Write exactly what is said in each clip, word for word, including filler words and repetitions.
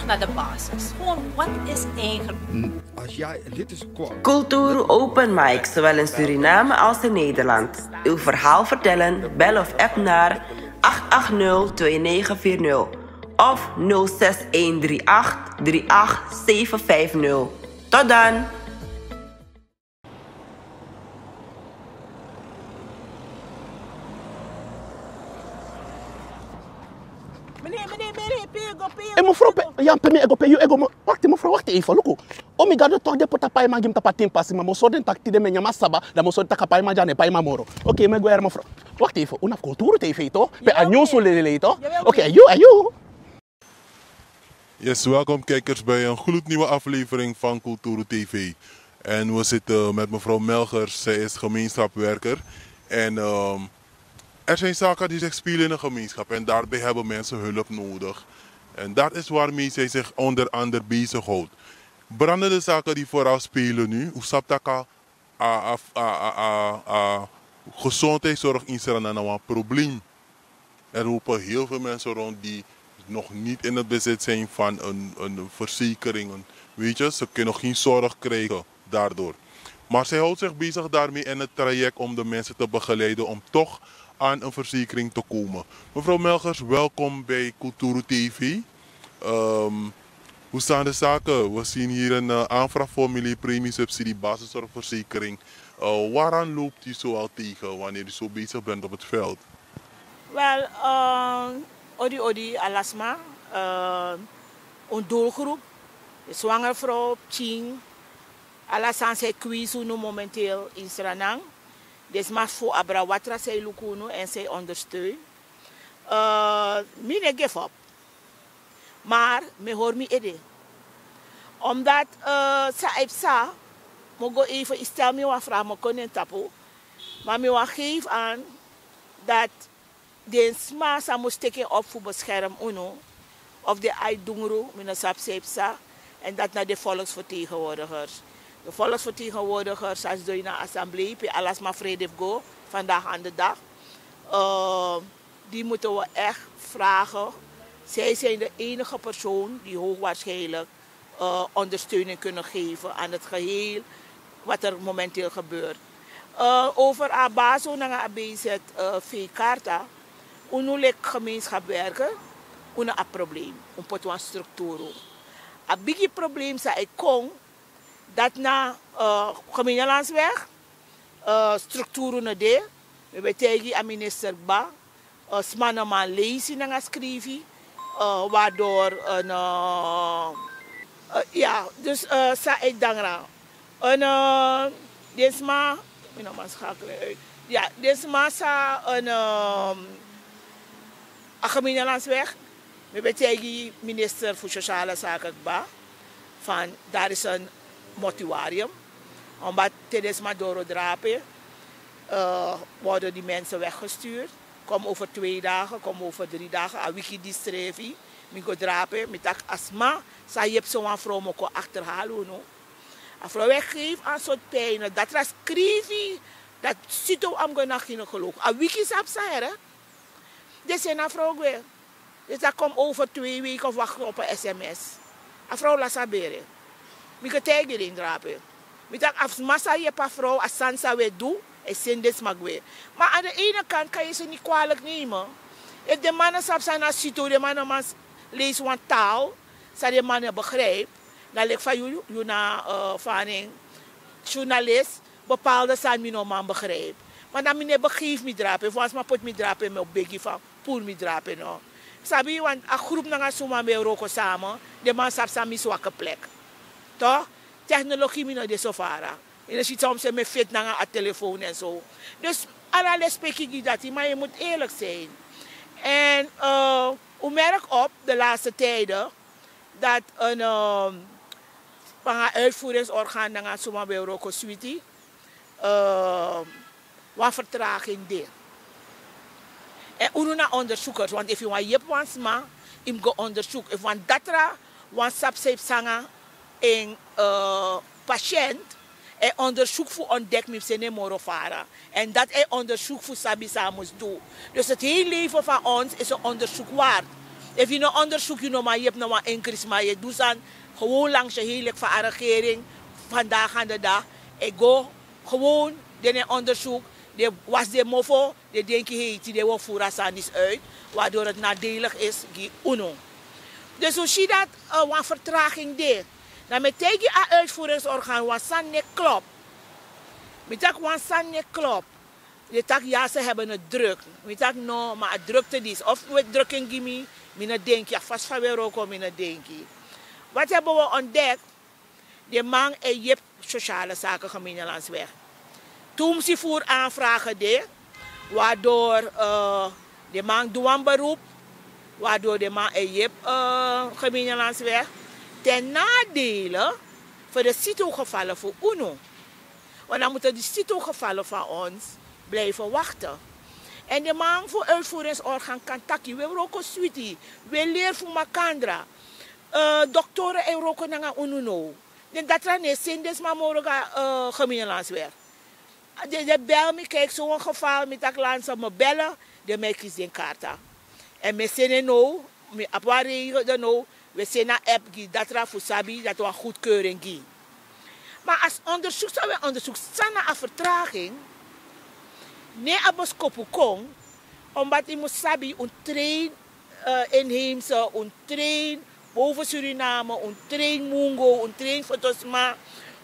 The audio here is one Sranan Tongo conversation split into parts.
Naar de basis. Gewoon, wat is eigenlijk? Als jij lid is qua. Cultuur Open Mic, zowel in Suriname als in Nederland. Uw verhaal vertellen? Bel of app naar acht acht nul twee negen vier nul of nul zes een drie acht drie acht zeven vijf nul. Tot dan! Meneer, meneer, meneer, pe go, pe. Hey, mevrouw, pe, ya, pe mi ego, pe yu ego, mo-, wakti, mevrouw, wakti even, luku. O mi gado, toch de pota paiman gi mi tapu a tin pasi, ma mi o sori den taki tide mi e nyan masaba, dan mi o sori taki a paiman dya no e pai mi moro. Oké, mi e go, mevrouw. Wakti even, un na fu Kulturu T V, toch? Pe a nyunsu lelelei, toch? Oké, yu, yu. Yes, welkom kijkers bij een gloednieuwe aflevering van Kulturu T V. En we zitten met mevrouw Melgers, zij is gemeenschapswerker. En ehm, er zijn zaken die zich spelen in de gemeenschap en daarbij hebben mensen hulp nodig. En dat is waarmee zij zich onder andere bezighoudt. Brandende zaken die vooral spelen nu, u sabi taki a, a, a, a, a, a gezondheidszorg in Sranan na wan probleem. Er lopen heel veel mensen rond die nog niet in het bezit zijn van een, een verzekering. Een, weet je, ze kunnen geen zorg krijgen daardoor. Maar zij houdt zich bezig daarmee in het traject om de mensen te begeleiden om toch aan een verzekering te komen. Mevrouw Melgers, welkom bij Kulturu T V. Ehm, hoe staan de zaken? We zien hier een eh, aanvraagformulier, premiesubsidie, basiszorgverzekering. Eh, waaraan loopt u zoal tegen wanneer u zo bezig bent op het veld? Wel, eh, odi odi alasma, eh, un doelgroep, de zwanger vrouw, pikin, ala sani san e kwisi unu momenteel in Sranan. Den sma fu abra watra san e luku unu en san e ondersteun. Eh, mi no e give up. Maar mi hori mi ede. Omdat eh, san e psa, mi o go even, yu stel mi wan vraag, mi o kon na en tapu. Maar mi wani geef aan dat den sma san mus teki en op fu bescherm unu, of den ai dungru, mi no sabi san e psa, en dat na de volksvertegenwoordigers. De volksvertegenwoordigers san sidon ini a assemblee pe ala sma vrij de fu go, vandaag aan de dag. Eh, die moeten we echt vragen. Zij zijn de enige persoon die hoogwaarschijnlijk eh, ondersteuning kunnen geven aan het geheel wat er momenteel gebeurt. Eh, over a baso nanga a B Z V karta, unu leki gemeenschap werken, unu a probleem, un poti wan strukturu. A bigi probleem san e kon, dat na eh, gemeentelandsweg, eh, strukturu no de, mi ben taigi a minister kba, eh, sma no man leisi nanga skrifi, eh, waardoor een, eh, eh, ja, dus eh, san e dangra. Een, eh, den sma, mi no man schakelen uit. Ja, den sma san een, eh, a gemeentelandsweg, mi ben taigi minister fu sociale zaken kba, van daar is een mortuarium. Omdat te den sma doro drape, eh, worden die mensen weggestuurd. Kom over twee dagen, kom over drie dagen, a wiki disi srefi, mi go drape, mi taki a sma san yepi sowan vrouw mi o kon achterhalen unu. A vrouw e geef a sort pijn, datra skrifi, dat sito a mus go na gynaecoloog. A wiki san psa here. Den seni a vrouw gwe. Den taki kom over twee weken of wacht op een sms. A vrouw lasi a bere. Mi go taigi den drape. Mi taki a sma san yepi a vrouw, a sani san un e du, e seni den sma gwe. Maar aan de ene kant kan je ze niet kwalijk nemen. Efu den man no sabi san na sito, den man no man leisi wan taal san den man no begrijp. Na leki fa yu, yu na eh, fa a nen, journalist, bepaalde sani mi no man begrijp. Maar dan mi no e begeef mi drape, efu wan sma poti mi drape, mi o begi fa puru mi drape no. Sabi, want a groep nanga suma mi e wroko samen, den man sabi san mi zwakke plek. Toch? Technologie mi no de so fara. Yu no si soms mi e feti nanga a telefoon en zo. Dus ala lespeki gi dati, maar je moet eerlijk zijn. En eh, u merk op de laatste tijden dat een eh, nanga uitvoeringsorgaan nanga suma ben wroko switi, eh, wan vertraging de. En unu na onderzoekers, want efu yu wan yepi wan sma, yu mus go onderzoek. Efu wan datra, wan sabi san e psa nanga en eh, patiënt, en onderzoek fu ontdek, mi mus seni en moro fara. En dat en onderzoek fu sabi san a mus du. Dus het hele leven van ons is een onderzoek waard. Efu yu no ondersuku yu no man yepi no wan enkri sma yu e du sani. Gewon langs yu helik fa a regering. Vandaag an de dag e go gewon den e ondersuku. Den wasi den mofo den denki hei tide wi o furu a sani disi uit. Wardori dati nadeilig isi gi unu. Dus un si dati wan fertraging de. Dan mi e taigi a uitvoeringsorgan wan sani no e klop. Mi taki wan sani no e klop. Den taki ya se heben en druk. Mi taki no ma a drukte disi of un e druk en gi mi. Mi no denki a fasi fa un e wroko mi no denki. Wati heben wi ontdek. Den man e yepi sosiale sake gemeenelandsweg. Tumsi furu aanfrage de wardori den man du wan berupu. Wardori den man e yepi gemeenelandsweg ten nadele fu den situgefale fu unu. Wan dan mutu di situgefale fan ons blijfe wakte. Èn den man fu uitvoeringsorgan kan taki wi e wroko switi. Wi e leri fu makandra. Doktore e wroko nanga unu now. Den datra no e seni den sma moro go na gemeenelandsweg. Den bel mi kiki sowan gefal mi taki lanse mi bele. Den man e kisi den karta. Èn mi e seni en now. Mi abi wan regel de now. Wi e seni a app gi datra fu sabi dati wan gudkeuring gi. Ma a si ondersuku san wi e ondersuku san na a fertraging. Ne a boskopu kon. Omdati yu mus sabi un trein inheimse, un trein boven suriname, un trein mungo, un trein fotosma.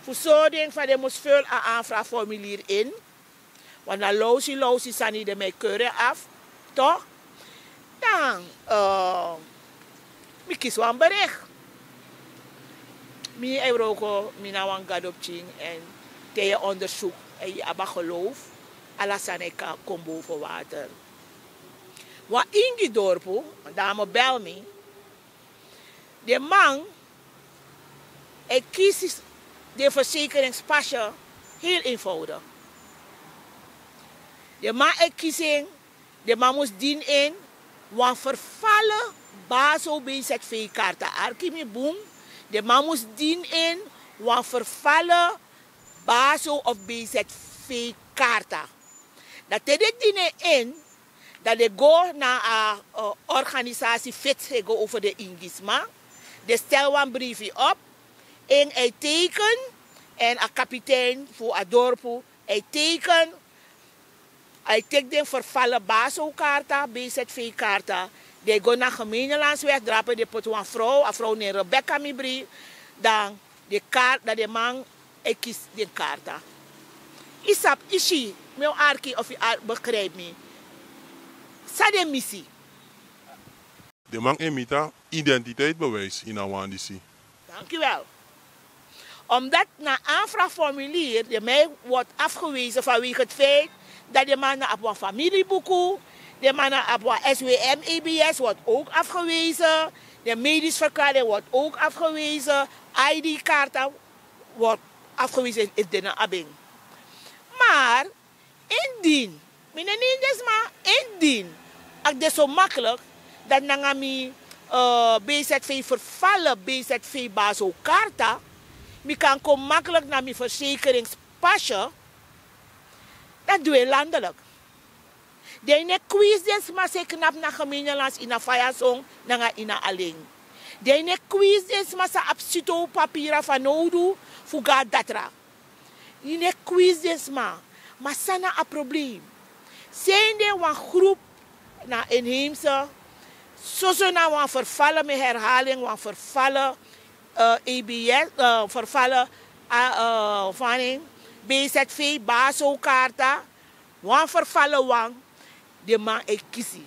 Fu sori den fa den mus ful a aanvraag formulier in. Wan na lowsi lowsi sani den mi e keri en afu. Tok'. Dan mi kisi wan berikti. Mi e wroko mi na wan gado pikin. Èn te yu e ondersuku èn yu abi a gelowfu, ala sani e kon boven water. Wan ingi dorpu, wan dame bel mi. Den man e kisi den versekeringspasje. Heel eenvoudig. Den man e kisi en. Den man mus dini en wan ferfale baso bzv karta. Arki mi bun. Den man mus dini en wan ferfale baso of bzv karta. Dan te den dini en in, dan den go na a organisasi fitsi e go over den ingisma. Den stel wan brifi op. En a e teiken. En a kapitein fu a dorpu a e teiken. A e teki den ferfale baso karta bzv karta. Den e go na gemeenelandsweg drape den poti wan frow a frow nen rebeka mi bri. Dan den karta dan den man e kisi den karta. Yu sabi yu si mi o arki of yu begripi mi? San den misi? Den man e miti a identiteiti bewijsi ini a wan disi. Danki wel. Omdati na a anfraformulier den man e wortu afgewezen fanwege ti feit dati den man no abi wan familibuku. Den man no abi wan swm ebs wortu owk afgewezen. Den medisverklaring wortu owk afgewezen. Id karta wortu afgewezen efu den no abi en. Mar indin mi no nen den sma indin a de so maklik dati nanga mi bzv ferfale bzv baso karta. Mi kan kon maklik na mi versekeringspasje. Dati du en landelik. Den yu no e kwisi den sma san e knapu na gemeenelands ini a faya son nanga ini a alen. Den yu no e kwisi den sma san abi sitow papira fanowdu fu go na datra. Yu no e kwisi den sma. Ma san na a problem? Seni den wan grupu na inheimse soso na wan ferfale mi herhali en wan ferfale ebs ferfale fani bzv baso karta. Wan ferfale wan den man e kisi.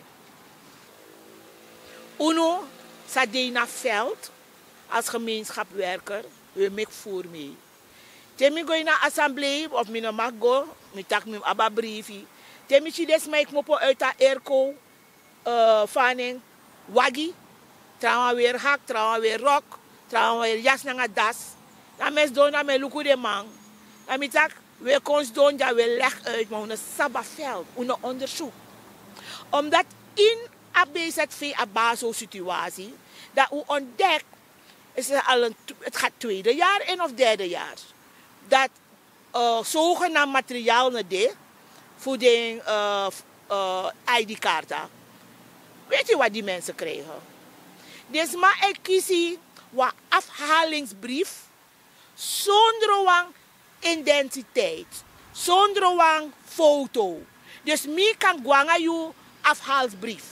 Unu sa de ini a veld als gemeenskapwerker. Un e meki furu mei. Te mi go ini a assemblee of mi no maki go, mi taki mi mus abi a brifi. Te mi si den sma e kmopo uiti a erkow fani en wagi, trawan weri hak, trawan weri rok, trawan weri yasi nanga dasi. Dan mi e sidon dan mi e luku den man. Dan mi taki un e kon sidon dya un e legi uiti ma un no sabi a veld un no ondersuku. Omdati ini a bzv a baso situasi dan un ontdeki, eti ga tweede yari en of derde yari dati sogenamd material no de fu den id karta. Weti yu wat di mense krijgen? Den sma e kisi wan afhalingsbrief sondro wan identiteit, sondro wan foto. Dus mi kan go nanga yu afhalingsbrief.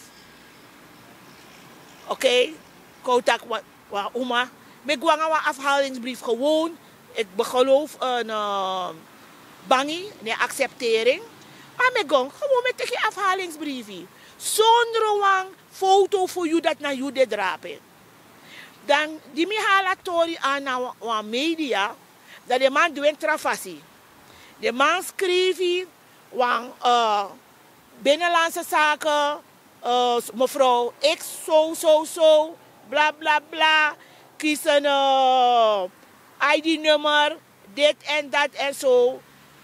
Oké, kon taki wan uma, mi go nanga wan afhalingsbrief gewoon. Ik begeloof een bangi ne acceptering. Maar mi go gewoon, mi teki afhalingsbrief sondro wan foto fu yu dati na yu de drape. Dan di mi hala tori an na wan media, dan den man du en tra fasi. Den man skrifi wan binnenlandse sake, mevrouw x so so so, bla bla bla, kisi en id nummer, dit en dat en so.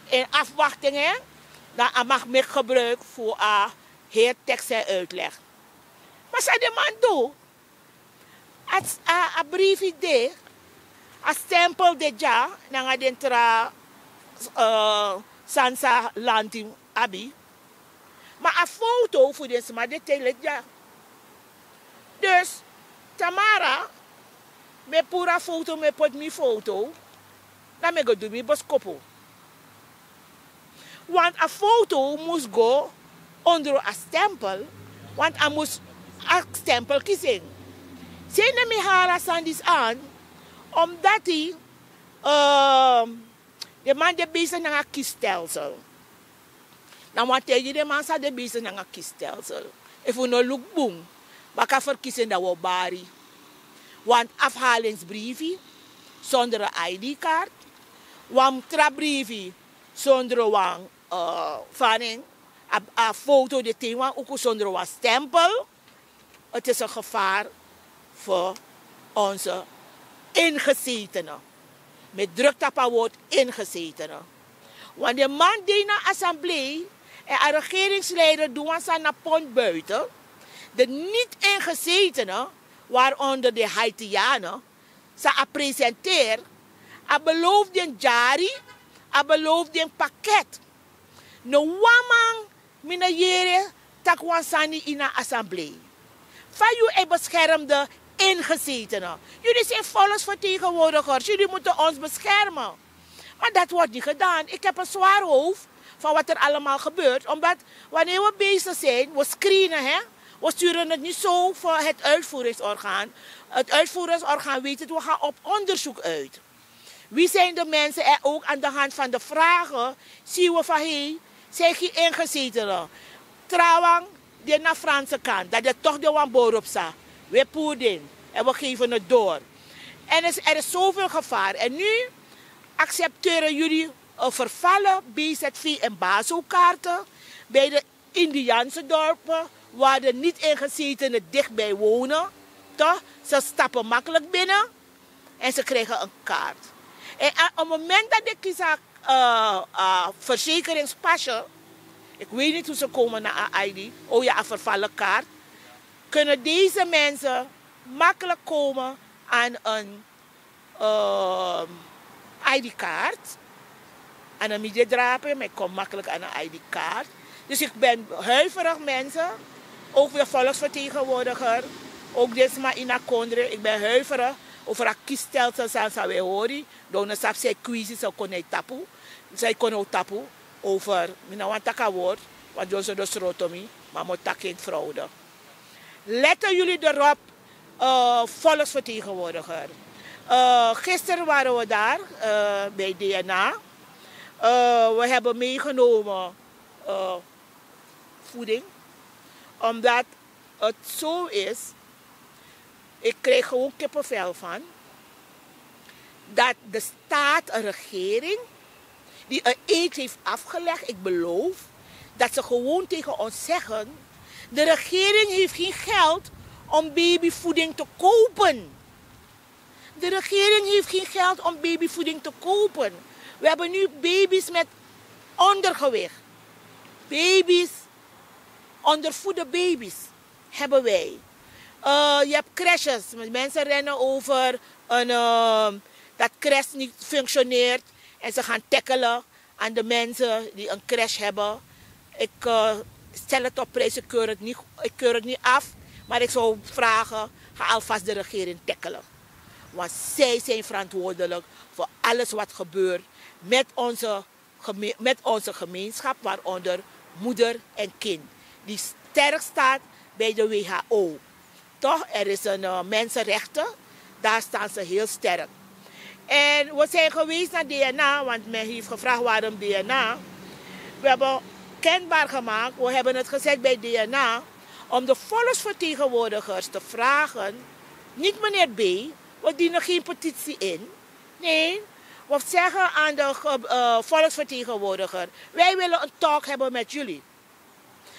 In afwachting, dan a mag meki gebruik fu a heri teks en uitleg. Ma san den man du, a brifi de, a stempel de dya nanga den tra sani san lanti abi. Ma a foto fu den sma de te leki dya. Dus tamara mi e puru a foto, mi e poti mi foto, dan mi e go du mi boskopu. Want a foto mus go ondro a stempel. Want a mus a stempel kisi en. Seni mi hala sani disi an, omdati den man de besigi nanga kisstelsel. Na wan taigi den man san de besigi nanga kisstelsel. Efu un no luku bun, baka ferkisi en dan wi o bari. Want afhalingsbrifi sondro wan id kart, wan tra brifi sondro wan fani en, a foto de te ini wan uku sondro wan stempel. Ti is en gevar fu onse ingesetene. Mi e druk tapu a word ingesetene. Want den man de ini a assemblee en a regeringsleider du wan sani na pont buiten. De niti ingesetene, waaronder de haitiane, san a presenteri, a belofu den dyari, a belofu den paket. No wan man mi no yere taki wan sani ini a assemblee. Fa yu e beskermde ingesetene? Yu disi en volksvertegenwoordigers, yu di mutu ons beskermen. Maar dat wordt niet gedaan. Ik heb en zwaar hoofd van wat er allemaal gebeurt, omdat wanneer we bezig zijn, we screenen, hè. We sturen het niet zo voor het uitvoeringsorgaan. Het uitvoeringsorgaan weet het, we gaan op onderzoek uit. Wie zijn de mensen en ook aan de hand van de vragen zien we van hé, zij gi ingezetene. Trawan, de na Franse kant dat de toch de wan boro psa. We poer din en we geven het door. En er is zoveel gevaar en nu accepteren jullie een vervallen B Z V en baso kaarten bij de Indiaanse dorpen waar de niet ingezetenen dichtbij wonen. Toch, ze stappen makkelijk binnen en ze krijgen een kaart. En op het moment dat de kisa verzekeringspasje, ik weet niet hoe ze komen naar een I D, oh ja, een vervallen kaart, kunnen deze mensen makkelijk komen aan een I D kaart. Aan een middendrape, maar ik kom makkelijk aan een I D kaart. Dus ik ben huiverig, mensen. Ook weer volksvertegenwoordiger. Ook dit sma in a kondre. Ik ben huiverig over a kiesstelsel san san we hori. Dona sap sei kwisi san kon na tapu. San kon na tapu over mi na wan taki a word. Want Johnson dus rotomi, maar moet taki in fraude. Letten jullie erop, volksvertegenwoordiger. Gisteren waren we daar bij D N A. We hebben meegenomen voeding, omdat het zo is, ik krijg gewoon kippenvel van, dat de staat, een regering die een eed heeft afgelegd, ik beloof, dat ze gewoon tegen ons zeggen: de regering heeft geen geld om babyvoeding te kopen. De regering heeft geen geld om babyvoeding te kopen. We hebben nu baby's met ondergewicht. Baby's, ondervoede baby's hebben wij. Je hebt crèches. Mensen rennen over een, dat crèche niet functioneert. En ze gaan tackelen aan de mensen die een crèche hebben. Ik stel het op prijs, ik keur het niet, ik keur het niet af. Maar ik zou vragen, ga alvast de regering tackelen. Want zij zijn verantwoordelijk voor alles wat gebeurt met onze, geme- met onze gemeenschap, waaronder moeder en kind, die sterk staat bij de W H O. Toch, er is een uh, mensenrechten, daar staan ze heel sterk. En we zijn geweest naar D N A, want men heeft gevraagd waarom D N A. We hebben kenbaar gemaakt, we hebben het gezet bij D N A, om de volksvertegenwoordigers te vragen, niet meneer B, we dienen geen petitie in. Nee, we zeggen aan de uh, volksvertegenwoordiger, wij willen een talk hebben met jullie.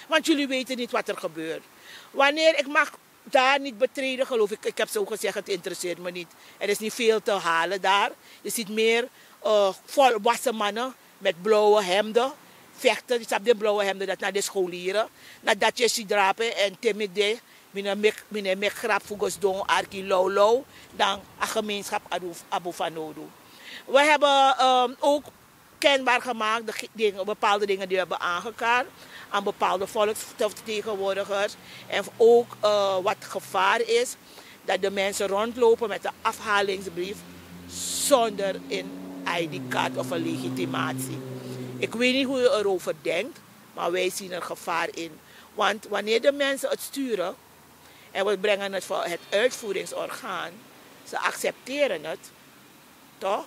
Want jullie weten niet wat er gebeurt. Wanneer, ik mag daar niet betreden, geloof ik. Ik heb zo gezegd, het interesseert me niet. Er is niet veel te halen daar. Je ziet meer uh, volwassen mannen met blauwe hemden vechten. Je snapt, de blauwe hemden, dat naar de scholieren. Nadat je ziet drapen en timide, mine mek grap fugos don arki low low, dan a gemeenschap abu fanodu. We hebben um, ook kenbaar gemaakt, de dingen, bepaalde dingen die we hebben aangekaart aan bepaalde volksvertegenwoordigers. En ook uh, wat gevaar is, dat de mensen rondlopen met een afhalingsbrief zonder een I D-kaart of een legitimatie. Ik weet niet hoe u erover denkt, maar wij zien er gevaar in. Want wanneer de mensen het sturen en we brengen het voor het uitvoeringsorgaan, ze accepteren het, toch?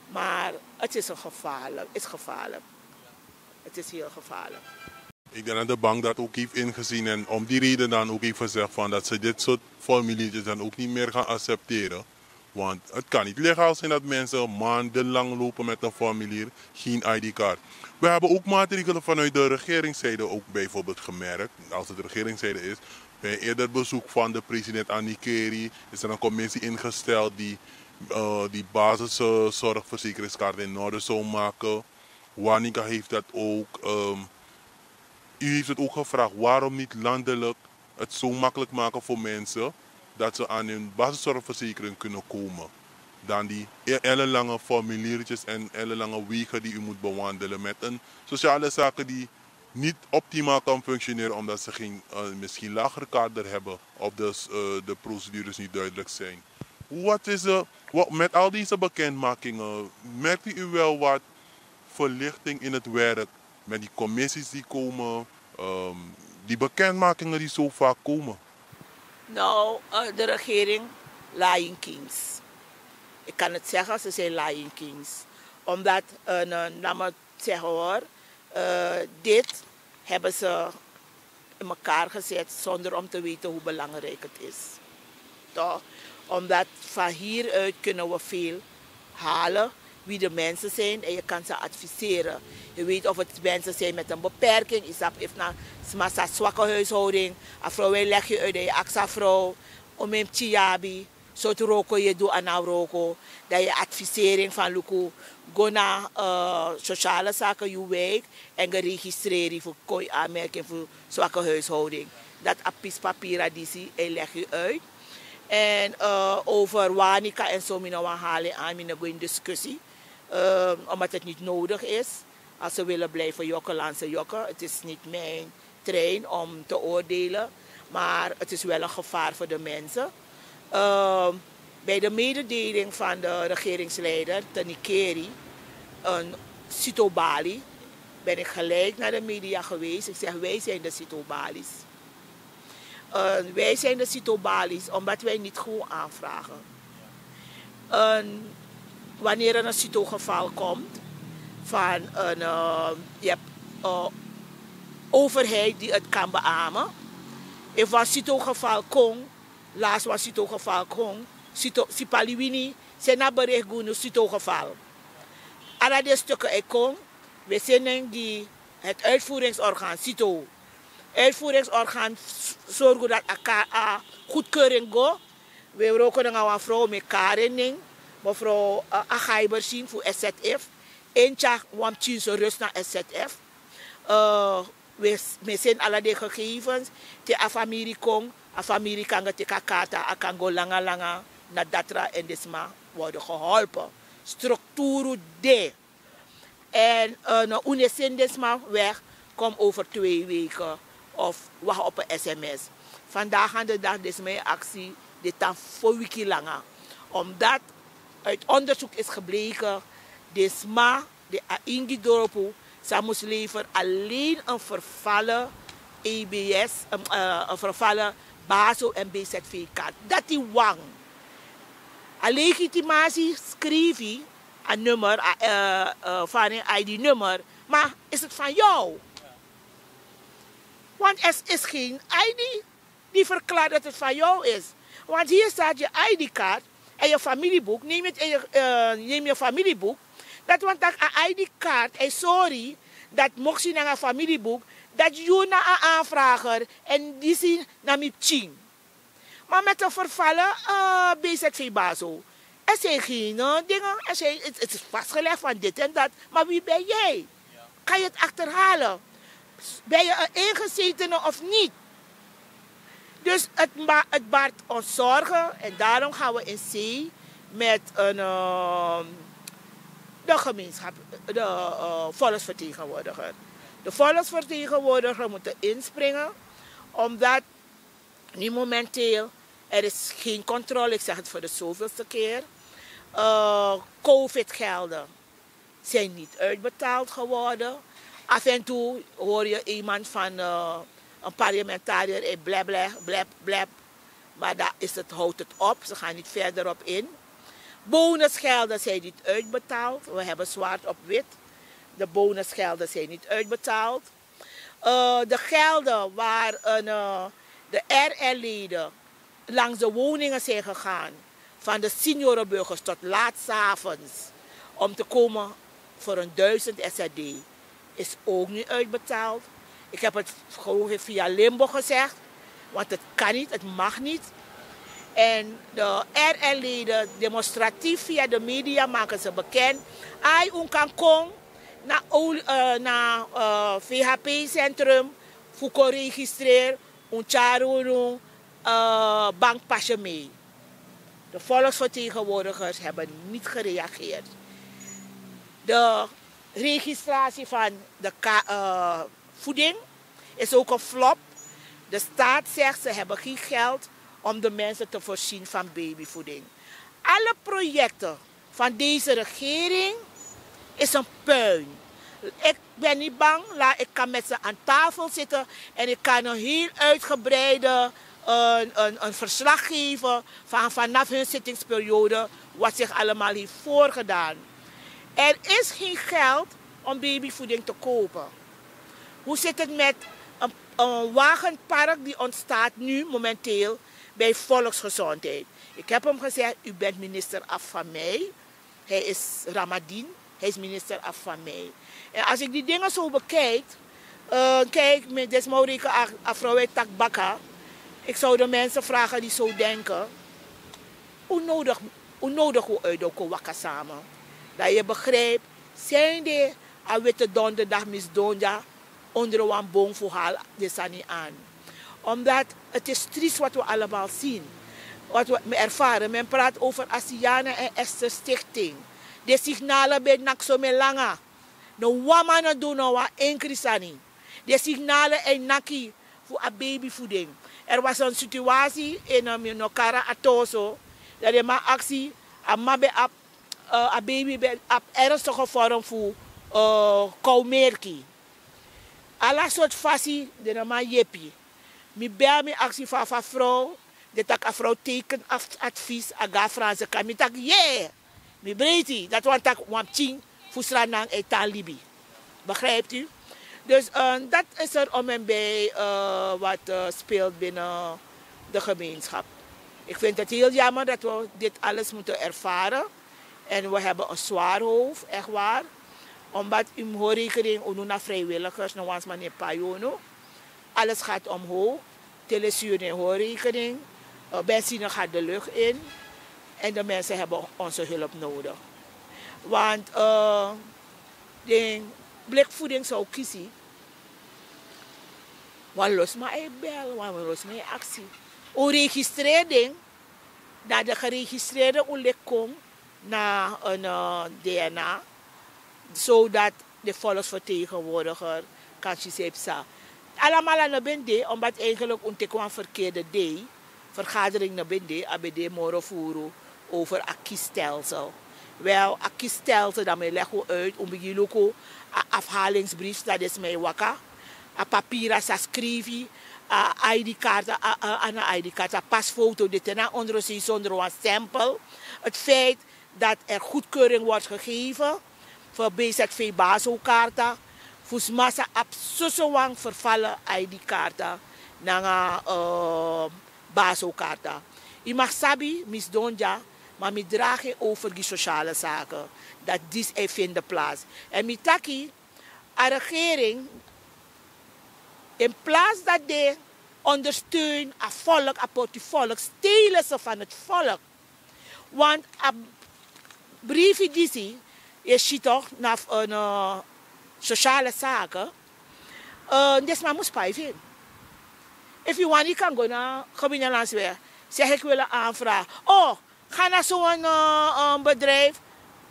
Maar het is een gevaarlijk, is gevaarlijk. Het is heel gevaarlijk. Ik denk dat de bank dat ook heeft ingezien en om die reden dan ook heeft gezegd van dat ze dit soort formuliertjes dan ook niet meer gaan accepteren. Want het kan niet legaal zijn dat mensen maandenlang lopen met een formulier, geen I D-kaart. We hebben ook maatregelen vanuit de regeringszijde ook bijvoorbeeld gemerkt. Als het regeringszijde is, bij een eerder bezoek van de president aan Nikeri is er een commissie ingesteld die uh, die basiszorgverzekeringskaart in orde zou maken. Wanika heeft dat ook. Um, u heeft het ook gevraagd, waarom niet landelijk het zo makkelijk maken voor mensen dat ze aan hun basiszorgverzekering kunnen komen. Dan die ellenlange formuliertjes en ellenlange wegen die u moet bewandelen met een sociale zaken die niet optimaal kan functioneren omdat ze geen uh, misschien lager kader hebben of dus uh, de procedures niet duidelijk zijn. Wat is er, wat, met al deze bekendmakingen, merkt u wel wat verlichting in het werk met die commissies die komen, um, die bekendmakingen die zo vaak komen? Nou, uh, de regering lying kings. Ik kan het zeggen, ze zijn lying kings. Omdat, uh, laat me zeggen hoor, uh, dit hebben ze in elkaar gezet zonder om te weten hoe belangrijk het is. Toch? Omdat van hieruit kunnen we veel halen wie de mensen zijn en je kan ze adviseren. Je weet of het mensen zijn met een beperking, isap if na smasa zwakke huishouding, a vrouw wil leg je uit en je aksa vrouw om hem tiabi. Sortu wroko yu e du, a na wroko, dan yu e adviseri en fan luku, go na sosiale sake yu wijk, en geregistreri fu kon yu anmerking fu swake huishouding. Dati a pisi papira disi e legi yu uit. En over wanika en so mi no wani hali en an, mi no go ini diskusi, omdat het niti nodigi is. Als ze willen blijven jokken, laten ze jokken. Het is niet mijn trein om te oordelen, maar het is wel een gevaar voor de mensen. Bij de mededeling van de regeringsleider Tenikeri, een Sito Bali, ben ik gelijk naar de media geweest. Ik zeg, wij zijn de Sito Bali's. Wij zijn de Sito Bali's omdat wij niet gewoon aanvragen. Wanneer er een Sito-geval komt van een, je hebt overheid die het kan beamen. Efu wan Sito-geval kon, lasi wan Sito-geval kon, Sito, Sipaliwini seni a bericht gi unu Sito-geval. Ala den stukken e kon, we seni en gi het uitvoeringsorgaan Sito. Uitvoeringsorgaan sorgu dat a goedkeuring go. We wroko nanga wan vrouw, mi e kari en nen, mevrouw Agaibersin fu S Z F. En tyari wan pikin so rust na S Z F. We, mi e seni ala den gegevens. Te a famiri kon, a famiri kan go teki a karta, a kan go langa langa na Datra en den sma worden geholpen. Strukturu de. En un e seni den sma weg, kom over twee weken of wacht op een sms. Vandaag aan de dag de sma e aksi de tan fo wiki langa, omdat uit onderzoek is gebleken de sma de a ingi dorpu sa mus lever alleen een vervallen E B S, een, eh, een vervallen baso en B Z V-kaart. Dat die wang a legitimatie schrijf je a nummer, a, eh, eh, van een I D-nummer, maar is het van jou? Want er is geen I D die verklaart dat het van jou is. Want hier staat je I D-kaart en je familieboek. Neem, het in je, eh, neem je familieboek. Dat want dat een I D-kaart en sorry, dat mocht zien naar een familieboek, dat je naar een aanvrager en die zien naar mijn team. Maar met een vervallen, eh, B Z V-bazo. Er zijn geen, eh, dingen, er zijn, het, het is vastgelegd van dit en dat. Maar wie ben jij? Kan je het achterhalen? Ben je een ingezetene of niet? Dus het, ma-, het baart ons zorgen en daarom gaan we in zee met een, eh, de gemeenschap, de, eh, volksvertegenwoordiger. De volksvertegenwoordiger moeten inspringen, omdat nu momenteel, er is geen controle, ik zeg het voor de zoveelste keer. Eh, covid-gelden zijn niet uitbetaald geworden. Af en toe hoor je iemand van, eh, een parlementariër, eh, blep, blep, blep, blep. Maar daar is het, houdt het op, ze gaan niet verder op in. Bonusgelden zijn niet uitbetaald. We hebben zwart op wit. De bonusgelden zijn niet uitbetaald. Eh, de gelden waar, eh, de R L-leden langs de woningen zijn gegaan, van de seniorenburgers tot laat 's avonds, om te komen voor een duizend S R D, is ook niet uitbetaald. Ik heb het gewoon via Limburg gezegd, want het kan niet, het mag niet. En de R L-leden demonstratief via de media maken ze bekend: ai, un kan kon na, eh, na, eh, V H P-centrum fu kon registreer un tyari unu, eh, bankpasje mee. De volksvertegenwoordigers hebben niet gereageerd. De registratie van de ka-, eh, voeding is ook een flop. De staat zegt ze hebben geen geld om de mensen te voorzien van babyvoeding. Alle projecten van deze regering is een puin. Ik ben niet bang, laat, ik kan met ze aan tafel zitten en ik kan een heel uitgebreide, een, een, een verslag geven van, vanaf hun zittingsperiode, wat zich allemaal heeft voorgedaan. Er is geen geld om babyvoeding te kopen. Hoe zit het met een, een wagenpark die ontstaat nu momenteel bij Volksgezondheid? Ik heb hem gezegd: u bent minister af van mij. Hij is Ramadin, hij is minister af van mij. En als ik die dingen zo bekijk, eh, kijk, met dit mouw reken a, a vrouw uit Takbaka. Ik zou de mensen vragen die zo denken: hoe nodig, hoe nodig we uit de waka samen? Dat je begrijpt, zijn de a witte donderdag misdonja onder wan bon fu hal de sani aan. Omdat het is triest wat we allemaal zien. Wat we ervaren. Men praat over Asiana en Esther Stichting. De signalen ben nakso melanga. No wan man no du no wan enkri sani. De signalen en naki fu a babyvoeding. Er was een situatie in, eh, Minokara Atoso. Dat de man aksi, a man ben ap, eh, a baby ben ap ernstige vorm fu, eh, koumerki. Ala soort fasi, de na man yepi. Mi bel, mi aksi fa, fa vrouw, de tak a vrouw teken af-, advies, a ga Franse kan. Mi tak, yeah. Mi breiti, dat wan tak wan pikin fu Sranan e tan libi. Begrijpt u? Dus, eh, dat is er om en bij, eh, wat, eh, speelt binnen de gemeenschap. Ik vind het heel jammer dat we dit alles moeten ervaren. En we hebben een zwaar hoofd, echt waar. Omdat u moet rekening, unu na vrijwilligers, no wans man e pai unu. Alles gaat omhoog. Telesuur ne hoor rekening. Eh, benzine gaat de lucht in. En de mensen hebben onze hulp nodig. Want, eh, de blikvoeding zou kisi. Wan losma e bel, wan losma e aksi. Un registrering, dat de geregistreerde un lik kon na een, eh, D N A, zodat de volksvertegenwoordiger kan si san e psa. Alamala no ben de, omdat eigenlijk un teki wan verkeerde dei. Vergadering no ben de, a ben de moro furu over a kiesstelsel. Wel, a kiesstelsel, dan mi leg u uit, un bigin luku a afhalingsbrief san den sma e waka, a papira san skrifi, a ID-kaart, a, a, a na ID-kaart, a pasfoto, den ten na ondro sei sondro wan stempel. Het feit dat er goedkeuring wordt gegeven voor B Z V Baso-karta, fu sma san abi soso wan vervallen ID-karta nanga, eh, Baso-karta. Yu mag sabi, mi sidon dya, ma mi dragi en over gi sociale zaken, dat disi e vinde plaats. En mi taki, a regering, in plaats dat den ondersteun a volk, a porti volk, stelen ze van het volk. Want a briefi disi, yu e si toch, na, eh, na sociale zaken, eh, den sma mus pai fu en. Efu yu wani, yu kan go na Gemeentelandsweg, zeg ik wil een aanvraag. Oh, ga na zo'n, eh, eh, bedrijf,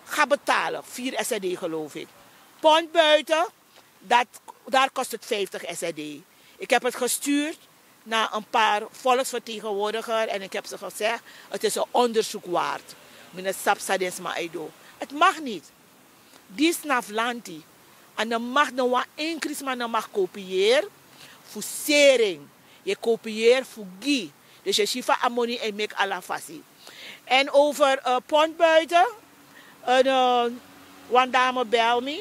ga betalen, vier S R D geloof ik. Pond buiten, dat, daar kost het vijftig S R D. Ik heb het gestuurd naar een paar volksvertegenwoordiger en ik heb ze gezegd, het is een onderzoek waard. Mi no sabi san den sma e du. Het mag niet. Disi na fu lanti. A no mag, no wan enkri sma no mag kopieer fu sering. Yu e kopieer fu gi. Dus yu e si fa a moni e meki ala fasi. En over, eh, pond buiten, eh, wan dame bel mi.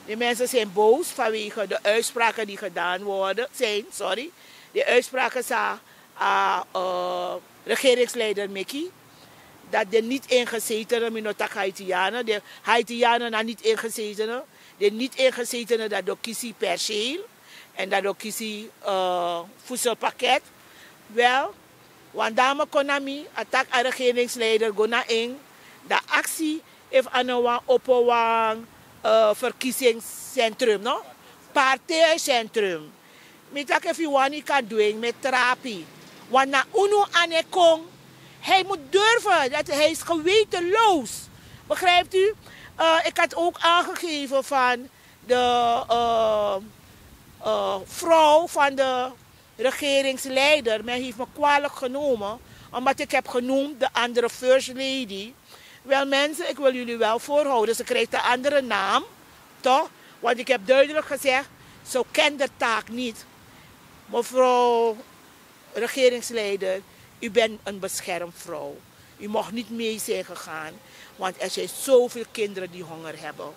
De mensen zijn boos vanwege de uitspraken die gedaan worden, zijn, sorry. De uitspraken san a, eh, regeringsleider meki. Dat de niet-ingezetenen, mi no taki Haitianen, de Haitianen na niet-ingezetenen, de niet-ingezetenen, dat den o kisi perceel en dat den o kisi, eh, voedselpakket. Wel, wan dame kon na mi, a taki a regeringsleider go na en, dan aksi efu a no wani opo wan, eh, verkiezingscentrum, no? Partijcentrum. Mi taki efu yu wani, yu kan du en, mi e trapi. Want na unu anu e kon. Hij moet durven, dat hij is gewetenloos. Begrijpt u? Eh, ik had ook aangegeven van de, eh, eh, vrouw van de regeringsleider. Men heeft me kwalijk genomen, omdat ik heb genoemd de andere first lady. Wel mensen, ik wil jullie wel voorhouden, ze krijgt een andere naam, toch? Want ik heb duidelijk gezegd, ze kent de taak niet. Mevrouw regeringsleider, u bent een beschermvrouw. U mocht niet mee zijn gegaan, want er zijn zoveel kinderen die honger hebben.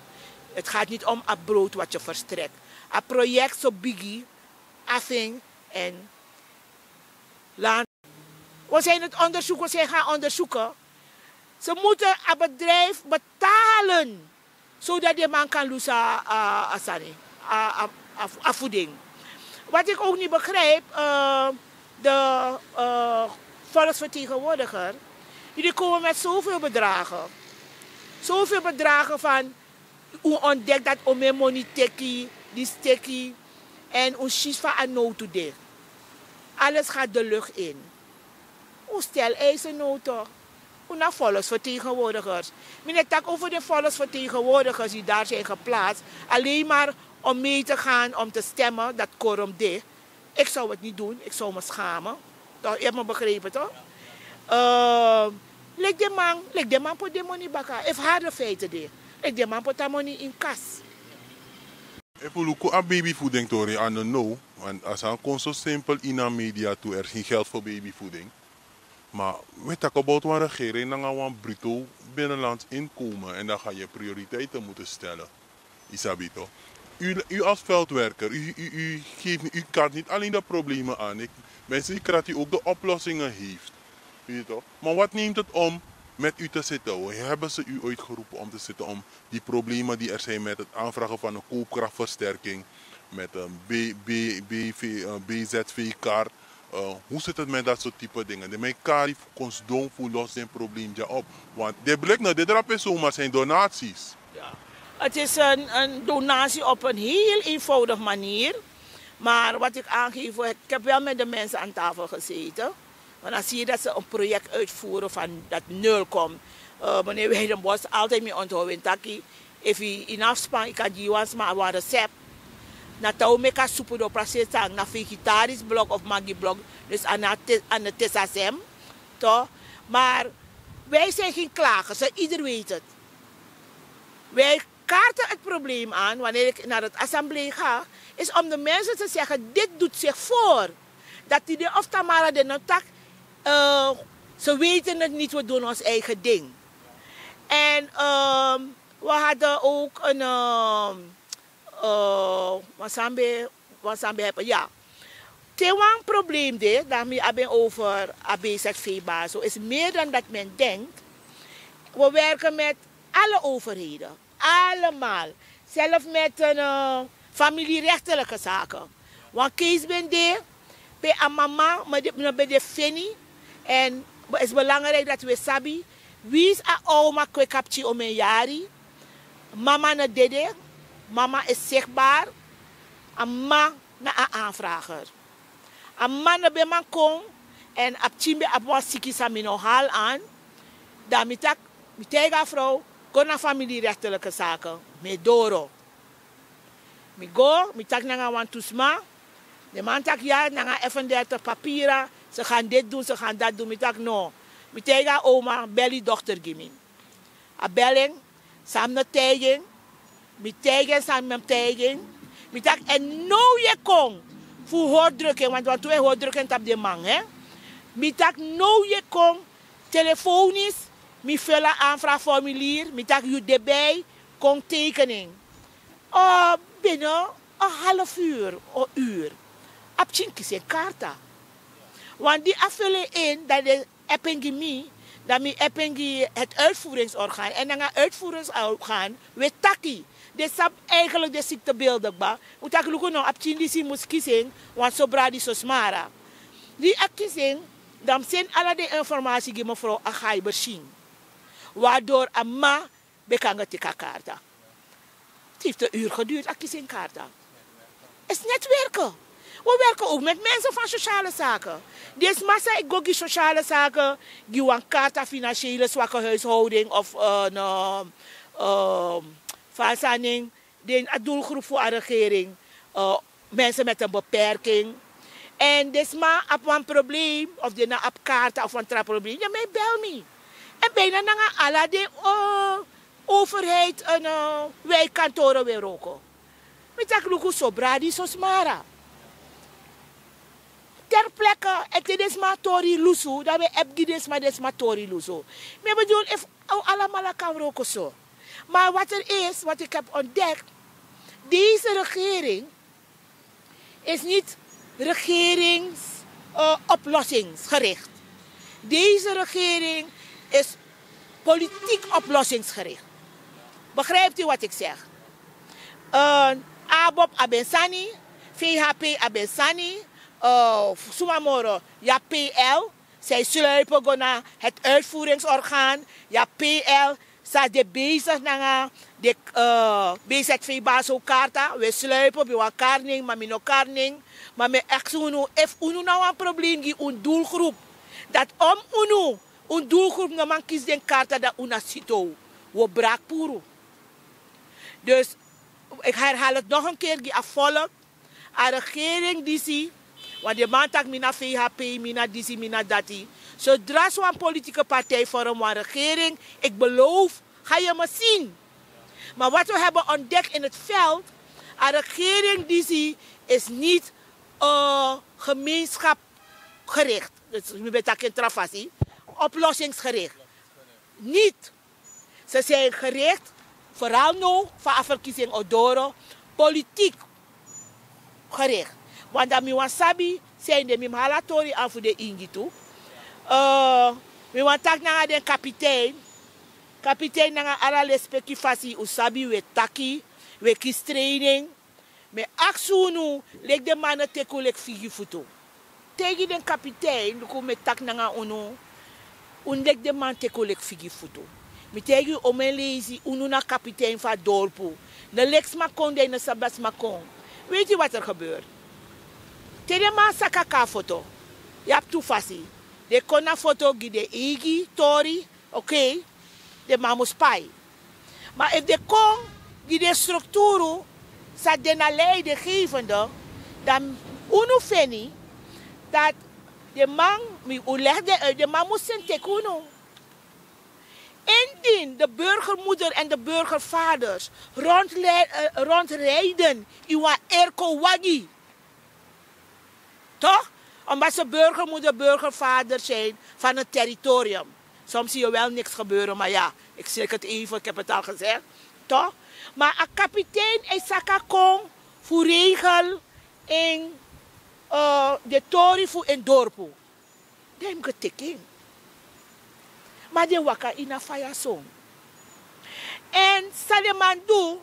Het gaat niet om a brood wat je verstrekt. A project so bigi, afing en land. We zijn het onderzoek, we zijn gaan onderzoeken. Ze moeten a bedrijf betalen, zodat de man kan lusu a, a, a sani, a, a, a, a voeding. Wat ik ook niet begrijp, eh, de, eh, volksvertegenwoordiger, jullie komen met zoveel bedragen. Zoveel bedragen van, un ontdek dat omeni moni teki, disi teki, en un si fa a nowtu de. Alles gaat de lucht in. Un stel eisen now toch. Un na volksvertegenwoordigers. Mi no e taki over de volksvertegenwoordigers die daar zijn geplaatst, alleen maar om mee te gaan om te stemmen, dat korum de. Ik zou het niet doen, ik zou me schamen. Toch, u hebt me begrepen, toch? Eh, leki den man, leki den man poti den moni baka, efu harde feiten de. Leki den man poti a moni in kas. Efu un luku a babyvoeding tori, a no now, want a sani kon so simpel ini a media tu, er is geen geld voor babyvoeding. Maar we talk about wan regering nanga wan bruto binnenlands inkomen en dan ga je prioriteiten moeten stellen. Yu sabi toch? U, u als veldwerker, u, u, u, geeft, u kaart niet alleen de problemen aan. Ik, mensen, die kaart u ook de oplossingen heeft. Weet je toch? Maar wat neemt het om met u te zitten? Hebben ze u ooit geroepen om te zitten om die problemen die er zijn met het aanvragen van een koopkrachtversterking, met een B, B, B V, eh, B Z V-kaart, eh, hoe zit het met dat soort type dingen? De mei kari fu kon sidon fu los den probleem dya op. Want den blik na den drape zomaar zijn donaties. Ja. Het is een, een donatie op een heel eenvoudige manier. Maar wat ik aangeef, ik heb wel met de mensen aan tafel gezeten. Want dan zie je dat ze een project uitvoeren van dat nul komt. Eh, meneer Weidenbos altijd mi onthouden taki, efu yu no abi span, yu kan gi wan sma wan recept. Na taw meki a supu do praseri san na vegetaris blok of magi blok. Dus a na te- a na tesasem. To. Maar wij zijn geen klagers, ieder weet het. Wij kaarten het probleem aan wanneer ik naar het assemblee ga, is om de mensen te zeggen: dit doet zich voor. Dat die de of tamara de notak, eh, ze weten het niet, we doen ons eigen ding. En ehm, we hadden ook een ehm, eh, wan san ben wan san ben hebben, ja. Te wan probleem de dan mi abi en over a B Z V baso is meer dan dat men denkt. We werken met alle overheden, allemaal, zelf met een eh, familierechtelijke zaken. Wan kees ben de pe a mama, maar dit no ben de feni. En is belangrijk dat we sabi, wie is a oma kwekapchi omen yari. Mama na dede. Mama is zichtbaar. A mama na a aanvrager. A mama no ben man kon. En a pikin ben abi wan siki san mi no hal an. Dan mi taki, mi taigi a vrouw, go na familierechtelijke zaken. Mi e doro. Mi go, mi taki nanga wantu sma. Den man taki ya nanga efendertig papira. Ze gaan dit doen, ze gaan dat doen. Mi taki no. Mi taigi a oma, bel yu dochter gi mi. A bel en, san mi no taigi en. Mi taigi en san mi no taigi en. Mi taki en now yu e kon fu hori druk en, want wantu e hori druk en tapu den man. Mi taki now yu e kon telefonis. Mi fila aanvraagformulier, mi taki yu de bij, kon teken en. Bini a half uru, a uru, a pikin kisi en karta. Want di a fili en in, dan den abi en gi mi, dan mi abi en gi het uitvoeringsorgaan. En nanga uitvoeringsorgaan wi e taki, den sabi eigenlijk den siktebeelden kba. Un taki luku no, a pikin disi mus kisi en wan sobra di so smara. Di a kisi en, dan mi seni ala den informasi gi mevrouw Agaibersin. Waardoor a mama ben kan go teki a karta. Ti fu te uru geduurd a kisi en karta. Is netwerken. We werken ook met mensen van sociale zaken. Den sma san e go gi sociale zaken, gi wan karta financiële zwakke huishouding of fa a sani, den a doelgroep fu a regering, mensen met een beperking. En den sma abi wan probleem of den no abi karta of wan tra probleem, den man e bel mi. En bijna nanga ala den overheid en wijkkantoren wi e wroko. Mi taki luku, sobra di so smara. Ter plekke, en te den sma tori lusu, dan wi e abi gi den sma, den sma tori lusu. Mi e bedoel efu un alamala kan wroko so. Maar wat er is, wat ik heb ontdekt, deze regering is niet regerings, eh, oplossingsgericht. Deze regering is politiek oplossingsgericht. Begrijpt u wat ik zeg? Eh, ABOP abi en sani, VHP abi en sani, eh, suma moro, ya PL. Zij sluipen go na het uitvoeringsorgaan, ya PL, san de bezig nanga de, eh, BZV Baso karta. Wi e sluipen bi wan karning, ma mi no karning. Ma mi e aksi unu, efu unu na wan probleem gi un doelgroep, dat om unu, un doelgroep no man kisi den karta, dan un na sitow. Wi o brak puru. Dus ik herhaal het nog een keer gi a volk. A regering disi, want den man taki mi na VHP, mi na disi, mi na dati. Zodra so wan politieke partij vorm wan regering, ik beloof, ga je me zien. Maar wat we hebben ontdekt in het veld, a regering disi is niet, eh, gemeenschapsgericht. Dus mi ben taki en tra fasi, oplossingsgericht. Niet. Ze zijn gericht, vooral now fa a verkiezing o doro, politiek gericht. Want dan mi wani sabi, zijn de mi mus hala tori an fu den ingi tu. Eh, mi wani taki nanga den kapitein. Kapitein, nanga ala lespeki fasi un sabi wi e taki, wi e kisi training. Mi e aksi unu, leki den man no teki un leki figi futu. Taigi den kapitein, luku, mi e taki nanga unu, un leki den man teki un leki figi futu. Mi taigi un omen leisi, unu na kapitein fu a dorpu. No leki sma kon, dan yu no sabi a sma kon. Weet yu wat er gebeurt? Te den man saka kon a foto, yu abi tu fasi. Den kon na foto gi den eigi tori, oké, den man mus pai. Ma efu den kon gi den strukturu, Sa den na leidinggevende, dan unu feni dat de man, mi un leg den uit, de man mus seni teki unu. Indien de burgermoeder en de burgervaders rondle- eh, rondrijden in wan airco wagi, toch? Omdat ze burgermoeder, burgervader zijn van het territorium. Soms zie je wel niks gebeuren, maar ja, ik slik het even, ik heb het al gezegd. Toch? Maar a kapitein e saka kon fu regel in eh, de tori fu en dorpu. Den mus go teki en. Ma den waka ini a faya son. Èn san den man du,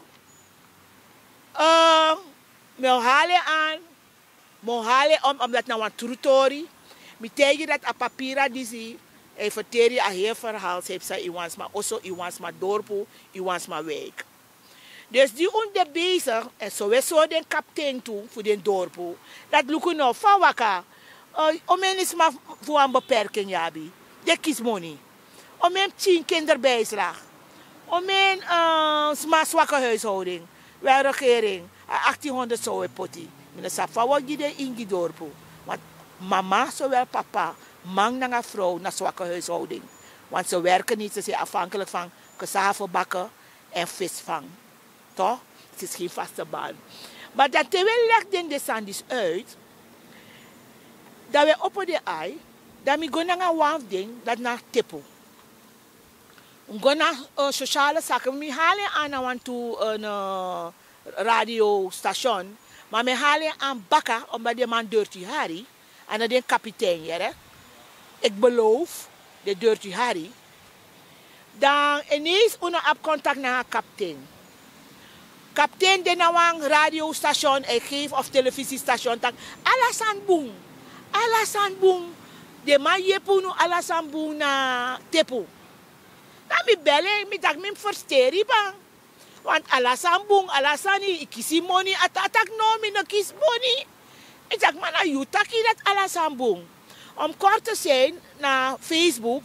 eh, mi o hali en an, mi o hali en om, omdat na wan tru tori. Mi taigi yu dat a papira disi, a e ferteri a heri ferhal san e psa ini wan sma oso, ini wan sma dorpu, ini wan sma wijk. Dus di un de bezig, èn so we sori den kaptein tu fu den dorpu, dati luku no fa waka, eh, omeni sma fu wan beperking yu abi, den kisi moni. Omeni pikin kinderbijslag. Omeni eh, sma swake huishouding. Wel, regering, a achttien honderd so we poti. Mi no sabi fa wi o gi den ingi dorpu. Want mama sowel papa, man nanga frow na swake huishouding. Want ze werken niet, ze zijn afhankelijk van cassave bakken en visvang. Toch? Het is geen vaste baan. Maar dan te we leg den de sani disi uit, dan we opo den ai, dan mi go nanga wan fu den, dati na tepu. Un go na eh, sociale zaken, mi hali en an na wantu eh, radio station, ma mi hali en an baka, omdat den man dirty hari, a no den kapitein yere. Ik beloof, den dirty hari. Dan ineens un no abi contact nanga kaptein. Kaptein de na wan radio station, a e gefi of televisiestation taki ala sani bun. Ala sani bun. Den man yepi unu, ala sani bun na tepu. Dan mi bel en, mi taki mi mus fersteri ban. Want ala sani bun, ala sani, yu kisi moni, a taki no, mi no kisi moni. Mi taki ma na yu taki dati ala sani bun. Om kort te zijn, na Facebook,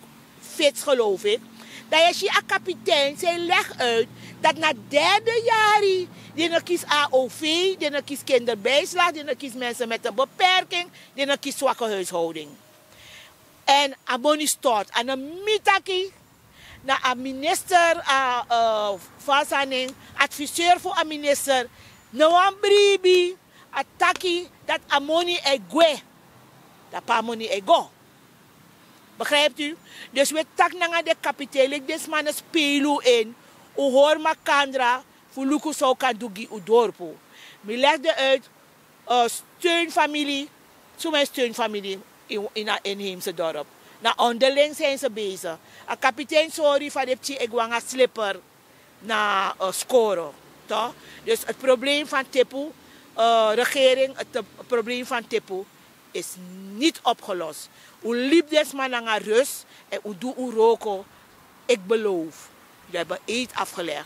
Fits geloof ik, dan yu e si a kapitein san e leg uit dati na derde yari den no kisi A O V, den no kisi kinderbijslag, den no kisi mensen met een beperking, den no kisi zwakke huishouding. Èn a moni stort, a no mi taki, na a minister, a, eh, fu a sani, adviseur fu a minister, no wan bribi, a taki dati a moni e gwe. Dati a moni e go. Begrijpt u? Dus we taki nanga den kapitein, leki den sma no speli un in, un hori makandra fu luku san un kan du gi un dorpu. Mi leg den uit, eh, steunfamilie, suma e steunfamilie in, in a inheemse dorp. Na onderling zijn ze bezig. A kapitein sori fa den pikin e go nanga slipper na eh, skoro. Toch? Dus het probleem van tepu, eh, regering, het eh, probleem van tepu is niet opgelost. Un libi den sma nanga rust en un du un wroko. Ik beloof. Yu abi eed afgelegd.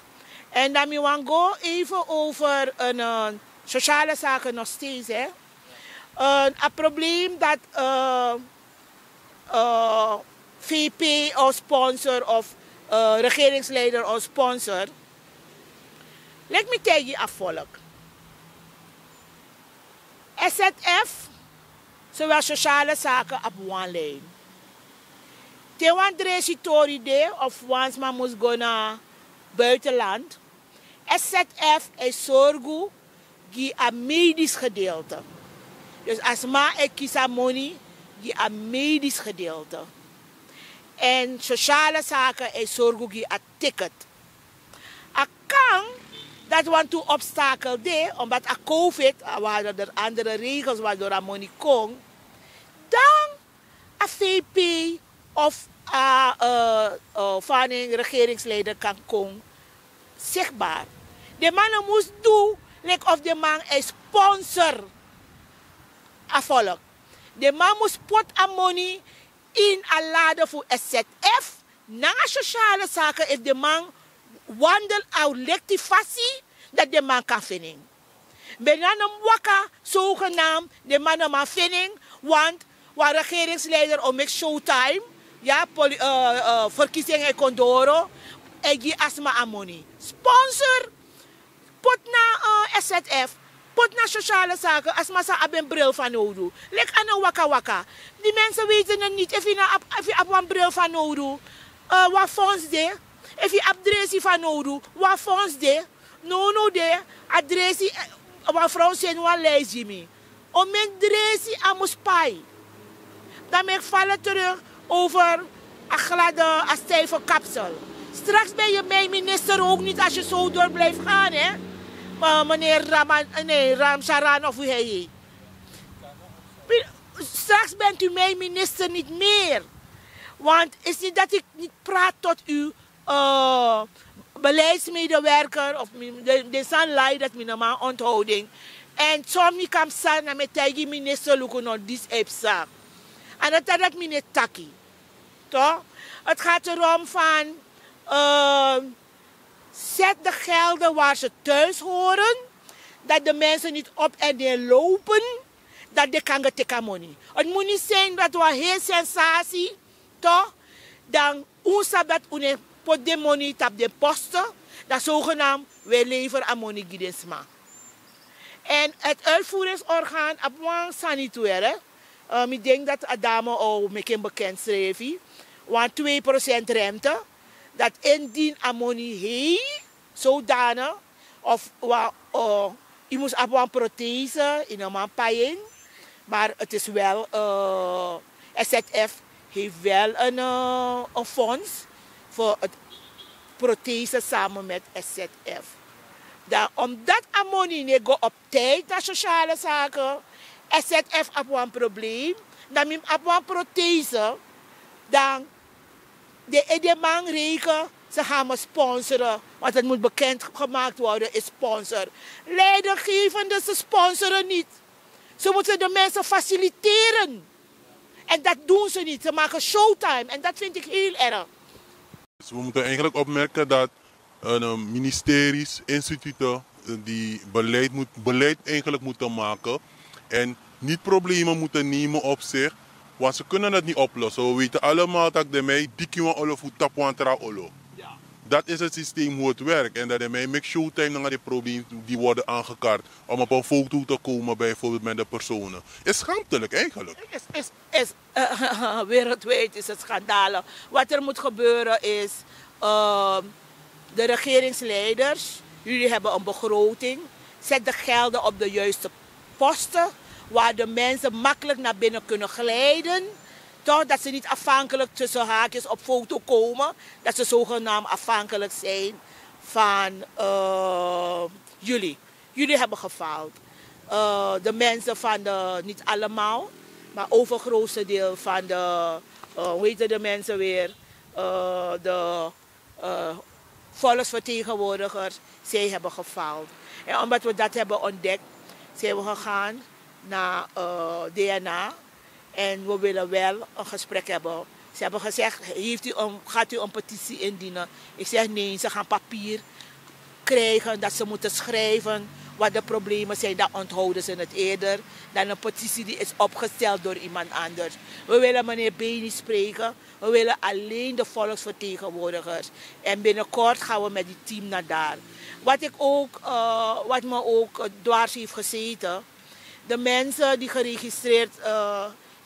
En dan mi wani go even over een eh, sociale zaken nog steeds, hè. Eh, a probleem dat eh, eh, V P ons sponsor of eh, regeringsleider ons sponsor. Leki mi taigi a volk. S Z F, zowel sociale zaken op wan lijn. Te wan dresi tori de of wan sma mus go na buitenland, S Z F e sorgu gi a medisch gedeelte. Dus a sma e kisi a moni gi a medisch gedeelte. En sociale zaken e sorgu gi a ticket. A kan dati wantu obstakel de, omdat a covid, a waren er andere regels waardoor a moni kon. Dan a V P of a eh, eh, van een regeringsleider kan kon zichtbaar. Den man no mus du leki of den man e sponsor a volk. Den man mus poti a moni in a lade fu S Z F nanga sociale zaken, efu den man wandel a lekti fasi, dati den man kan feni en. Ben na no mus waka, zogenaamd, den man no man feni en, want wan regeringsleider o meki showtime, ya, poli- eh, eh, verkiezing e kon doro, e gi a sma a moni. Sponsor, Poti na srf, poti na sosiale sake, a sma sa abi en bril fanowdu. Leki a no waka waka. Di mense weiti no niti efu yu no abi efu yu abi wan bril fanowdu, wan fonds de. Efu yu abi dresi fanowdu, wan fonds de. Nownow de, a dresi, wan frow seni wan lijst gi mi. Omeni dresi a mus pai. Dan meki fale teruk over a glade, a stive kapsel. Straks ben yu mi minister ook niti asi yu so dor blifi gan. Meneri ramsharan of wi hei hei. Straks benti mi minister niti meri. Want isi dati niti prati toti u beleidsmedewerker of den sani lai dati mi no man onthouding. Èn somi kam sani na mi e taigi minister luku no disi e psa. A no tan dati mi no e taki. Tok, heti gati rom fan seti de gelden wari se tuis horen, dati de mense niti opi èn den e lowpen, dati den kan go teki a moni. Heti muni seni dati wan heri sensasi. Tok, dan un sabi dati un no e poti den moni tapu den poste. Dan sogenam un e lever a moni gi den sma. Èn heti uitvoeringsorgan abi wan sani tu were. Mi denki dati a dame o meki en bekenti srefi, wan twee prosent rente. Dati indien a moni hei sodane of wan, yu mus abi wan prothese, yu no man pai en. Maar heti is wel, srf heiti wel en fonds fu heti prothese samen meti srf. Dan omdati a moni no e go op tijdi na sosiale sake, srf abi wan probleem. Dan mi mus abi wan prothese. Dan den edeman reken se gan mi sponsore. Want heti mus bekenti gemaakt worden isi sponsor. Leidinggevende se sponsore niti. Se mute de mense fasiliteren. Èn dati dun se niti se make showtime èn dati findi iki heli erg. We moeten eigenlijk opmerken dat ministeris, instituten die beleid moet beleid eigenlijk moeten maken en niet problemen moeten nemen op zich. Want ze kunnen het niet oplossen we weten allemaal dat de mij diki wan olo fu tapu wan tra olo. Dat is het systeem hoe het werkt en dat de mij meki showtime nanga de problemen die worden aangekaart om op een foto te komen bijvoorbeeld met de personen. Is schaamtelijk eigenlijk. Wereldwijd is het schandalig. Wat er moet gebeuren is, de regeringsleiders, jullie hebben een begroting, zet de gelden op de juiste posten waar de mensen makkelijk naar binnen kunnen glijden. Toch dat ze niet afhankelijk tussen haakjes op foto komen, dat ze zogenaamd afhankelijk zijn van jullie. Jullie hebben gefaald. De mensen van de, niet allemaal, maar overgrootste deel van de, hoe heten de mensen weer, de volksvertegenwoordigers, zij hebben gefaald. En omdat we dat hebben ontdekt, zijn we gegaan naar DNA. En we willen wel een gesprek hebben. Ze hebben gezegd, heeft u een, gaat u een petitie indienen? Ik zeg nee, ze gaan papier krijgen dat ze moeten schrijven wat de problemen zijn. Dan onthouden ze het eerder dan een petitie die is opgesteld door iemand anders. We willen meneer Beni spreken. We willen alleen de volksvertegenwoordigers. En binnenkort gaan we met die team naar daar. Wat ik ook, wat me ook dwars heeft gezeten, de mensen die geregistreerd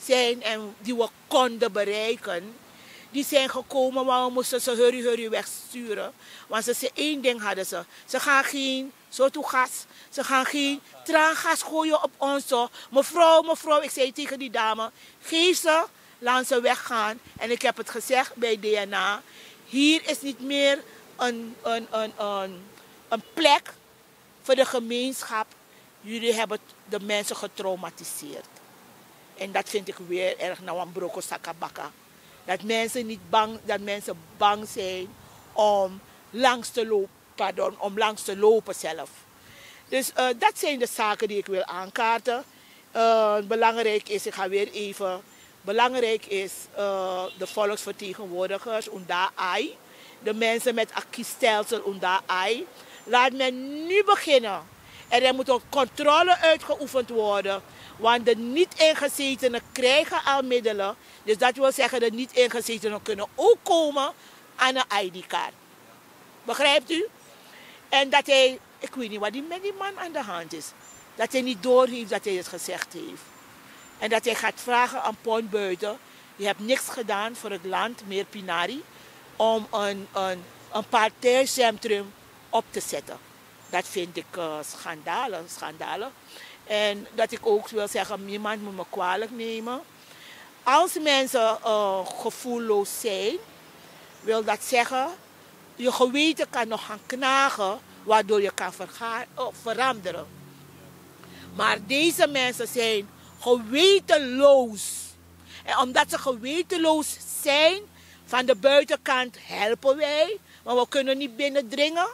zijn en die we konden bereiken, die zijn gekomen, maar we moesten ze hurry hurry wegsturen. Want ze zei één ding hadden ze. Ze gaan geen, zo toe gas, ze gaan geen traangas gooien op ons. Mevrouw, mevrouw, ik zei tegen die dame, geef ze, laat ze weggaan. En ik heb het gezegd bij DNA, hier is niet meer een, een, een, een, een plek voor de gemeenschap. Jullie hebben de mensen getraumatiseerd. En dat vind ik weer erg na wan broko sakabaka. Dat mensen niet bang, dat mensen bang zijn om langs te lopen, pardon, om langs te lopen zelf. Dus dat zijn de zaken die ik wil aankaarten. Belangrijk is, ik ga weer even, belangrijk is, de volksvertegenwoordigers, unda ai, de mensen met a kiesstelsel, unda ai. Laat men nu beginnen. Er moet een controle uitgeoefend worden, want de niet ingezetenen krijgen al middelen. Dus dat wil zeggen, de niet ingezetenen kunnen ook komen aan een ID-kaart. Begrijpt u? En dat hij Ik weet niet wat die met die man aan de hand is. Dat hij niet doorheeft dat hij het gezegd heeft. En dat hij gaat vragen aan Pont Buiten. Je hebt niks gedaan voor het land, meer Pinari, om een, een, een partijcentrum op te zetten. Dat vind ik uh, schandalig, schandalig. En dat ik ook wil zeggen, niemand moet me kwalijk nemen. Als mensen uh, gevoelloos zijn, wil dat zeggen, je geweten kan nog gaan knagen, waardoor je kan verga- uh, veranderen. Maar deze mensen zijn gewetenloos. En omdat ze gewetenloos zijn, van de buitenkant helpen wij, maar we kunnen niet binnendringen.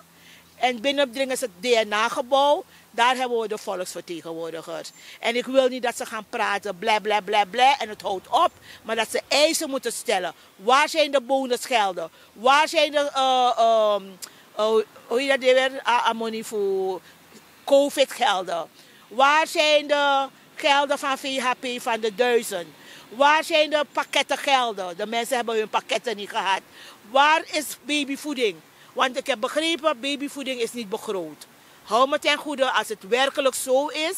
En binnendringen is het D N A-gebouw. Daar hebben we de volksvertegenwoordigers. En ik wil niet dat ze gaan praten, bla bla bla bla, en het houdt op. Maar dat ze eisen moeten stellen. Waar zijn de bonusgelden? Waar zijn de, uh, um, uh, hoe heet dat weer, uh, amoni voor covid-gelden? Waar zijn de gelden van V H P van de duizend? Waar zijn de pakkettengelden? De mensen hebben hun pakketten niet gehad. Waar is babyvoeding? Want ik heb begrepen, babyvoeding is niet begroot. Hou me ten goede als het werkelijk zo is.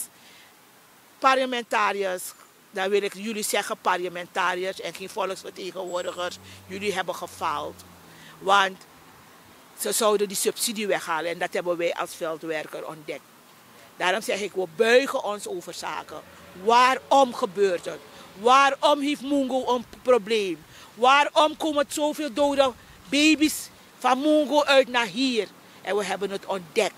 Parlementariërs, dan wil ik jullie zeggen, parlementariërs en geen volksvertegenwoordigers, jullie hebben gefaald. Want ze zouden die subsidie weghalen en dat hebben wij als veldwerker ontdekt. Daarom zeg ik, we buigen ons over zaken. Waarom gebeurt het? Waarom heeft Mungo een probleem? Waarom komen zoveel dode baby's van Mungo uit naar hier? En we hebben het ontdekt.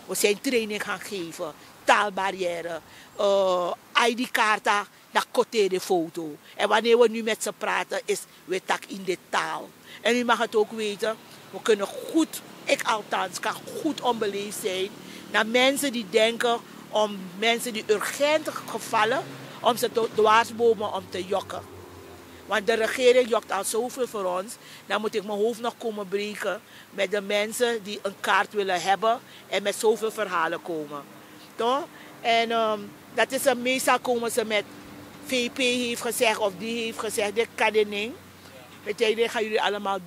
We zijn training gaan geven, taalbarrière, uh, I D-karta, dan kote de foto. En wanneer we nu met ze praten, is we tak in de taal. En u mag het ook weten, we kunnen goed, ik althans, kan goed onbeleefd zijn naar mensen die denken om mensen die urgent gevallen, om ze te dwarsbomen, om te jokken. Want de regering jokt al zoveel voor ons, dan moet ik mijn hoofd nog komen breken met de mensen die een kaart willen hebben en met zoveel verhalen komen. Toch? En um, dat is een, meestal komen ze met V P heeft gezegd of die heeft gezegd, dit kan dit niet. Met jij gaan jullie allemaal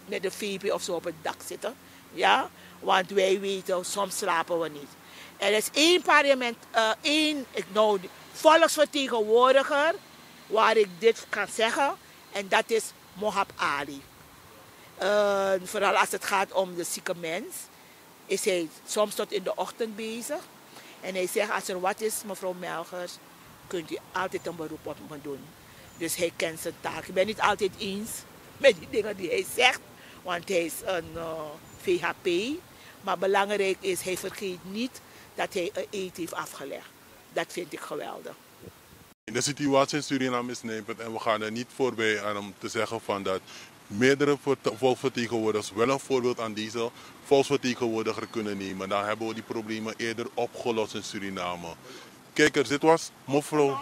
met de V P of zo op het dak zitten. Ja? Want wij weten, soms slapen we niet. Er is één parlement, uh, één, ik, nou, volksvertegenwoordiger waar ik dit kan zeggen. En dat is Mohab Ali. Uh, vooral als het gaat om de zieke mens, is hij soms tot in de ochtend bezig. En hij zegt, als er wat is, mevrouw Melgers, kunt u altijd een beroep op me doen. Dus hij kent zijn taak. Ik ben niet altijd eens met die dingen die hij zegt, want hij is een uh, V H P. Maar belangrijk is, hij vergeet niet dat hij een eed heeft afgelegd. Dat vind ik geweldig. De situatie in Suriname is nijpend en we gaan er niet voorbij aan om te zeggen van dat meerdere volksvertegenwoordigers wel een voorbeeld aan deze volksvertegenwoordiger kunnen nemen. Dan hebben we die problemen eerder opgelost in Suriname. Kijkers, dit was mevrouw.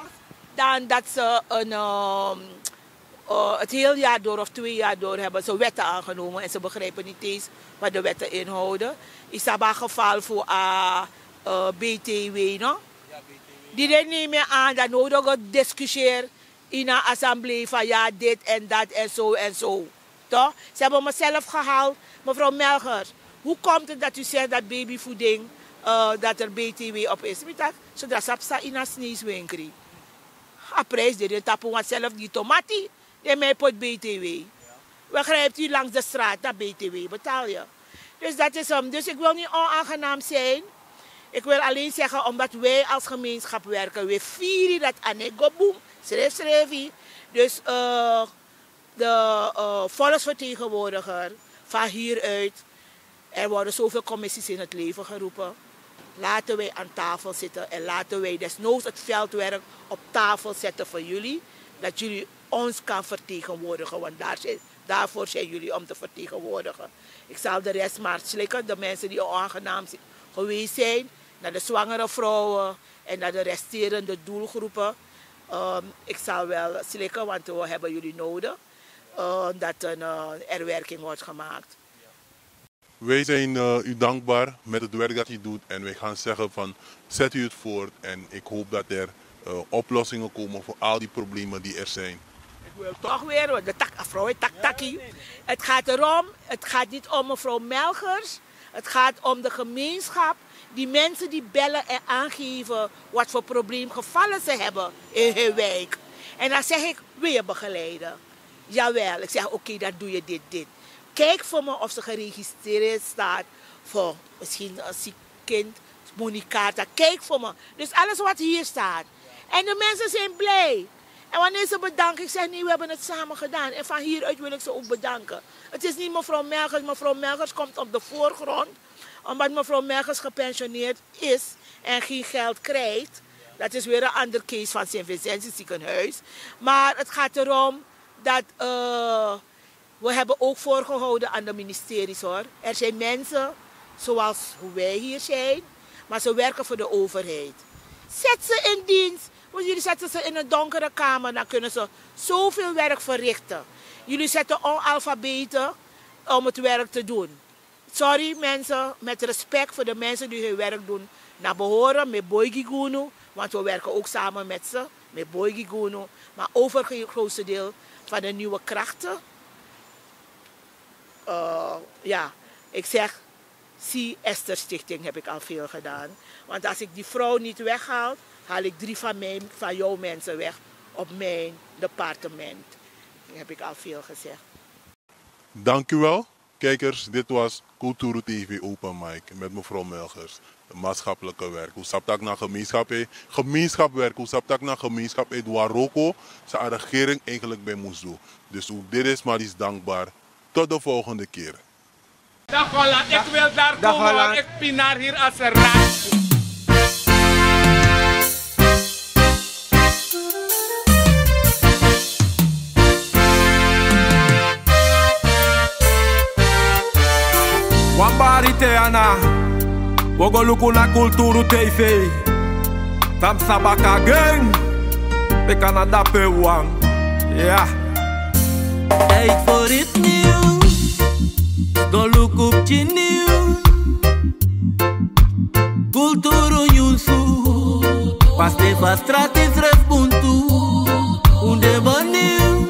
Dan dat ze een, uh, uh, het hele jaar door of twee jaar door hebben ze wetten aangenomen en ze begrijpen niet eens wat de wetten inhouden. Isaba geval voor uh, uh, B T W, no? Die deed niet meer aan dat nodig discussieer in een assemblee van ja, dit en dat en zo en zo. Toch? Ze hebben mezelf gehaald. Mevrouw Melgers, hoe komt het dat u zegt dat babyvoeding, uh, dat er B T W op is? Zodra sapsa in een sneeswinkri. A prijs die de tapu wan zelf die tomati, die mij pot B T W. Begrijpt u, langs de straat dat B T W betaal je. Dus dat is hem. Dus ik wil niet onaangenaam zijn. Ik wil alleen zeggen, omdat wij als gemeenschap werken, we vieren dat anegobum, schrijf schrijf. Dus uh, de uh, volksvertegenwoordiger van hieruit, er worden zoveel commissies in het leven geroepen. Laten wij aan tafel zitten en laten wij desnoods het veldwerk op tafel zetten voor jullie. Dat jullie ons kan vertegenwoordigen, want daar zijn, daarvoor zijn jullie om te vertegenwoordigen. Ik zal de rest maar slikken, de mensen die onaangenaam geweest zijn, naar de zwangere vrouwen en naar de resterende doelgroepen. Um, ik zal wel slikken, want we hebben jullie nodig. Uh, dat uh, er werking wordt gemaakt. Wij zijn uh, u dankbaar met het werk dat u doet en wij gaan zeggen van zet u het voort en ik hoop dat er uh, oplossingen komen voor al die problemen die er zijn. Ik wil toch weer, de tak, mevrouw Taktaki. Het gaat erom, het gaat niet om mevrouw Melgers. Het gaat om de gemeenschap. Die mensen die bellen en aangeven wat voor probleemgevallen ze hebben in hun wijk. En dan zeg ik, wil je begeleiden? Jawel, ik zeg, oké, dan doe je dit, dit. Kijk voor me of ze geregistreerd staat voor misschien een ziek kind, Monicata. Kijk voor me. Dus alles wat hier staat. En de mensen zijn blij. En wanneer ze bedanken, ik zeg, nee, we hebben het samen gedaan. En van hieruit wil ik ze ook bedanken. Het is niet mevrouw Melgers. Mevrouw Melgers komt op de voorgrond, omdat mevrouw Melgers gepensioneerd is en geen geld krijgt. Dat is weer een andere case van Sint Vincentius ziekenhuis. Maar het gaat erom dat, eh, we hebben ook voorgehouden aan de ministeries, hoor. Er zijn mensen zoals wij hier zijn, maar ze werken voor de overheid. Zet ze in dienst. Want jullie zetten ze in een donkere kamer, dan kunnen ze zoveel werk verrichten. Jullie zetten analfabeten om het werk te doen. Sorry mensen, met respect voor de mensen die hun werk doen naar behoren, mi e boi gi unu, want we werken ook samen met ze, mi e boi gi unu. Maar overgrootste deel van de nieuwe krachten, eh, ja, ik zeg, zie, Esther Stichting heb ik al veel gedaan. Want als ik die vrouw niet weghaal, haal ik drie van mijn, van jouw mensen weg op mijn departement. Heb ik al veel gezegd. Dank u wel. Kijkers, dit was Kulturu T V Open Mic met mevrouw Melgers. De maatschappelijke werk. Un sabi taki na gemeenschap e, gemeenschap werk. Un sabi taki na gemeenschap e dwars wroko san a regering eigenlijk ben mus doen. Dus ook dit is maar iets dankbaar. Tot de volgende keer. Dag Holland, ik wil daar komen, want ik pinar hier als een rat. Wan bari te ana, wi go luku na Kulturu T V. Tam sabaka gen, bika na dape wan. Ya. Tijd voor iets nieuws. Don luku pikin nieuws. Kulturu nyunsu. Paste fa strati srefi buntu. Un de bun nieuws.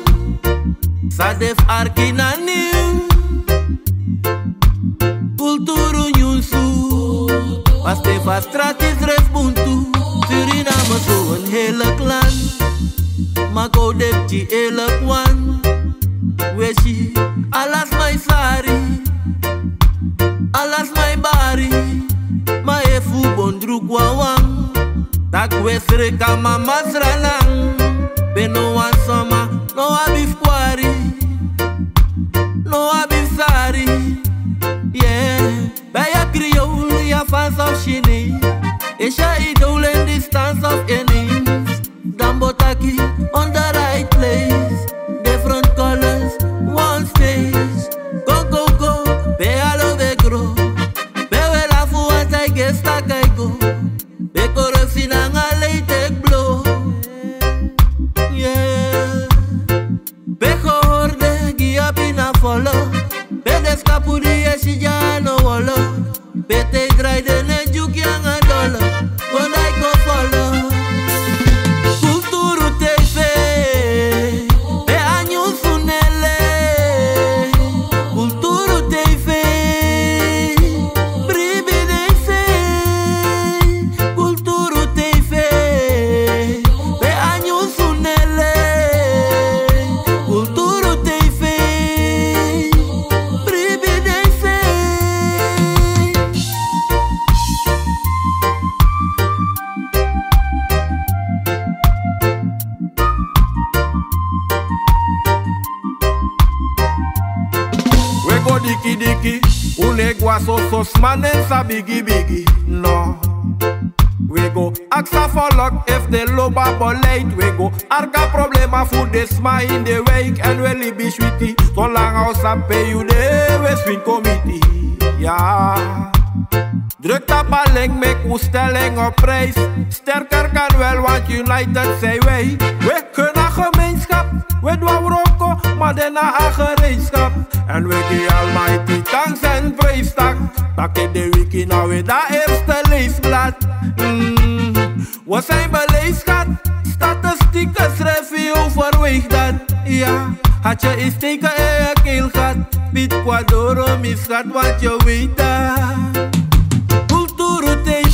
San de fu arki na nieuws. Kulturu nyunsu. Paste fa strati srefi buntu. Suriname so een heerlijk land. Ma go de pikin eerlijk wan. We si ala sma e sari, ala sma e bari. Ma efu un bon druku wawan, taki we sreka mama sranan. Pe no wan soma no abi fu kwari, no abi fu sari. Yeah. Bij a Creole, ya fans of Chinees. Asia, Idol en distance of Enemies. Dan bo taki on the right place. Different colors, one stage. Go, go, go, pe alo we gro. Pe we lafu want a gesta kai go. Pe corruptie nanga lei teki blo. Yeah. Pe gehoorde gi a pina folo. Pe de skapu di e si dya no wolo. Pe te drai de ne dyuki anga dolo. Kon dai kon folo. Kulturu T V. Pe a nyunsu nele. Kulturu T V. Bribi de se. Kulturu T V. Pe a nyunsu nele. Kulturu T V. Bribi de se. We go diki diki, un no e gwa soso, sma no sa bigi bigi, no. We go aksi a folku efu den lobi a beleid, we go arki a problema fu den sma ini den wijk, èn we libi switi, solanga un sabi pe yu de, we swinkomiti. Ya. Druk tapu a link, meki un stelling op prijs. Sterker kan wel, want united zijn wij. We kunnen gemeenschap, we doen wroko, maar daarna a gemeenschap. En we geven Almighty thanks en prijs, taki, taki de wiki na we dat eerste leesblad. Mm. We zijn beleefd, schat. Statistieken schrijven je overweeg dat. Ja, had je eens teken in je keelgat. Piet Kwadoro, mi schat, wat je weet dat. Kulturu T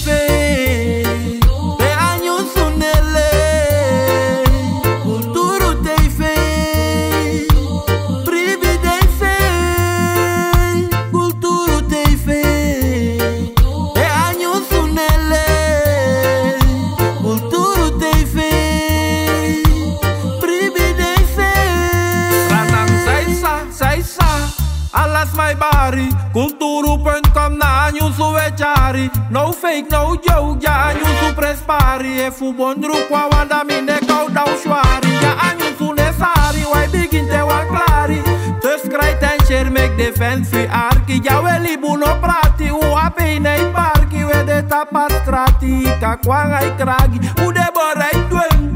Ala sma e bari, kulturu punt kom na a nyunsu we tyari. No fake, no joke, ya a nyunsu prespari. Efu bondru kon a wanda mi nek a o dan swari. Ya a nyunsu nesari, wi e bigin te wan klari. Dus krijt en share, make defense fi arki. Ya we libu no prati, u a pei na e parki. We de tapa strati, ka kwanga e kragi. U de borai dwen.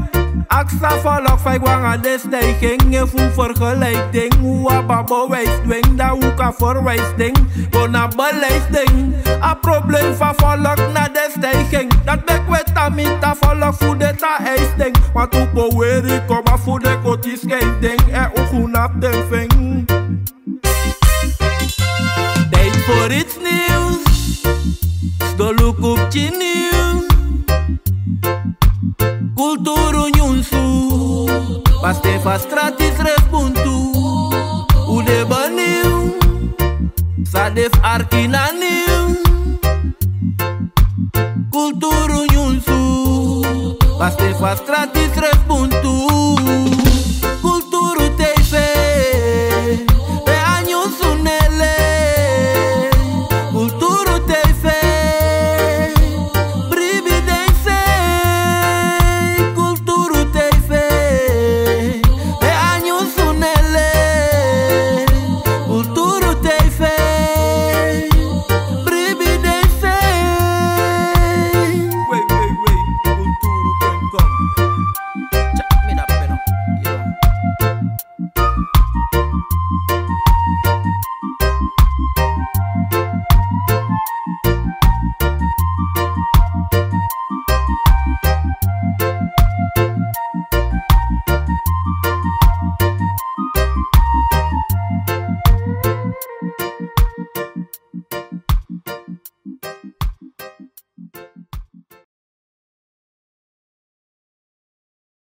Aksa volk fa e go anga den stijging. Efu vergelijk ding, u abi a bewijs ding, dan u kan verwijs ding. Go na beleid ding. A probleem fa volk na den stijging. Dat meki we tamita volk fu den ta eis ding. Want u poweri koma fu den koti schijf ding. En u gun abi den ving. Tijd voor iets nieuws. Sdoluku pikin nieuw. Kulturu nyunsu. Paste fa strati srefi buntu. U de benieuwd. San de fu arki na nieuw. Kulturu nyunsu. Paste fa strati srefi